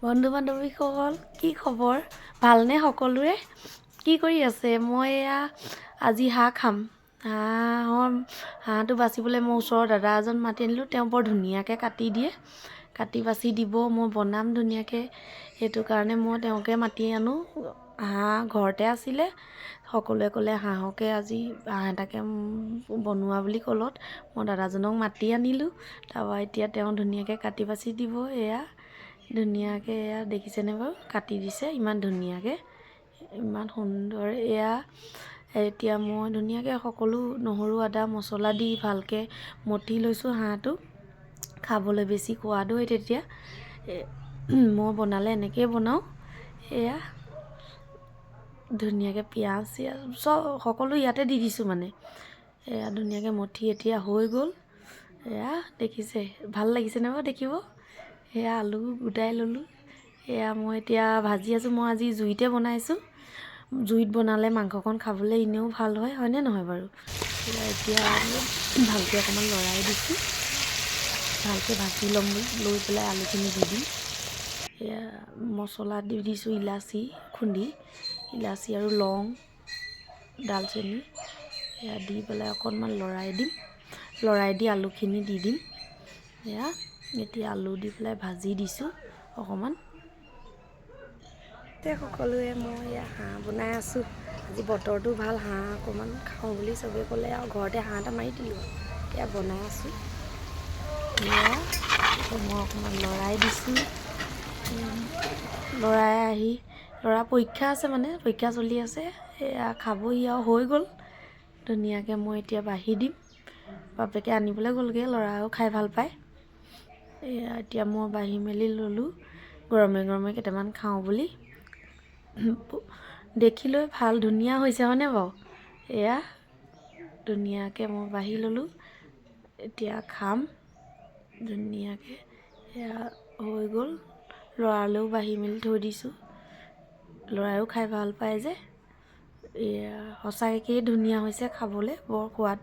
বন্ধু বান্ধৱীসকল, কি খবৰ? ভালনে সকলোৰে? কি কৰি আছে? মই এয়া আজি হাঁহ খাম। হাঁহটো বাচিবলৈ মই ওচৰৰ দাদা এজন মাতি আনিলোঁ। তেওঁ বৰ ধুনীয়াকৈ কাটি দিয়ে, কাটি বাচি দিব, মই বনাম ধুনীয়াকৈ। সেইটো কাৰণে মই তেওঁকে মাতি আনো। হাঁহ ঘৰতে আছিলে, সকলোৱে ক'লে হাঁহকে আজি হাঁহ এটাকে বনোৱা বুলি ক'লত মই দাদাজনক মাতি আনিলোঁ। তাৰপৰা এতিয়া তেওঁ ধুনীয়াকৈ কাটি বাচি দিব। এয়া ধুনীয়াকৈ, এয়া দেখিছেনে বাৰু, কাটি দিছে ইমান ধুনীয়াকৈ, ইমান সুন্দৰ। এয়া এতিয়া মই ধুনীয়াকৈ সকলো নহৰু, আদা, মছলা দি ভালকৈ মঠি লৈছোঁ হাঁহটো। খাবলৈ বেছি সোৱাদো হয় তেতিয়া। মই বনালে এনেকৈয়ে বনাওঁ। এয়া ধুনীয়াকৈ পিঁয়াজ চিয়াজ চব সকলো ইয়াতে দি দিছোঁ মানে। এয়া ধুনীয়াকৈ মঠি এতিয়া হৈ গ'ল। এয়া দেখিছে, ভাল লাগিছেনে বাৰু দেখিব? এয়া আলু গোটাই ল'লোঁ। এয়া মই এতিয়া ভাজি আছোঁ। মই আজি জুইতে বনাইছোঁ। জুইত বনালে মাংসকণ খাবলৈ এনেও ভাল হয়, হয়নে নহয় বাৰু? এয়া এতিয়া ভালকৈ অকণমান লৰাই দিছোঁ। ভালকৈ ভাজি ল'ম বুলি লৈ পেলাই আলুখিনি দি দিম। এয়া মছলা দি দিছোঁ, ইলাচি খুন্দি, ইলাচি আৰু লং, ডালচেনি, এয়া দি পেলাই অকণমান লৰাই দিম। লৰাই দি আলুখিনি দি দিম। এয়া এতিয়া আলু দি পেলাই ভাজি দিছোঁ অকণমান। সকলোৱে, মই এয়া হাঁহ বনাই আছোঁ। আজি বতৰটো ভাল, হাঁহ অকণমান খাওঁ বুলি চবেই ক'লে আৰু ঘৰতে হাঁহ এটা মাৰি দিলোঁ। এয়া বনাই আছোঁ। এয়া মই অকণমান লৰাই দিছোঁ। লৰাই আহি, ল'ৰা পৰীক্ষা আছে, মানে পৰীক্ষা চলি আছে। এয়া খাবহি আৰু হৈ গ'ল ধুনীয়াকৈ। মই এতিয়া বাঢ়ি দিম। বাপেকে আনিবলৈ গ'লগৈ, ল'ৰাও খাই ভাল পায়। এয়া এতিয়া মই বাঢ়ি মেলি ল'লোঁ, গৰমে গৰমে কেইটামান খাওঁ বুলি। দেখিলৈ ভাল ধুনীয়া হৈছে, হয়নে বাৰু? এয়া ধুনীয়াকৈ মই বাঢ়ি ল'লোঁ, এতিয়া খাম ধুনীয়াকৈ। এয়া হৈ গ'ল। ল'ৰালৈও বাঢ়ি মেলি থৈ দিছোঁ, ল'ৰায়ো খাই ভাল পায় যে। এয়া সঁচাকৈয়ে ধুনীয়া হৈছে খাবলৈ, বৰ সোৱাদ।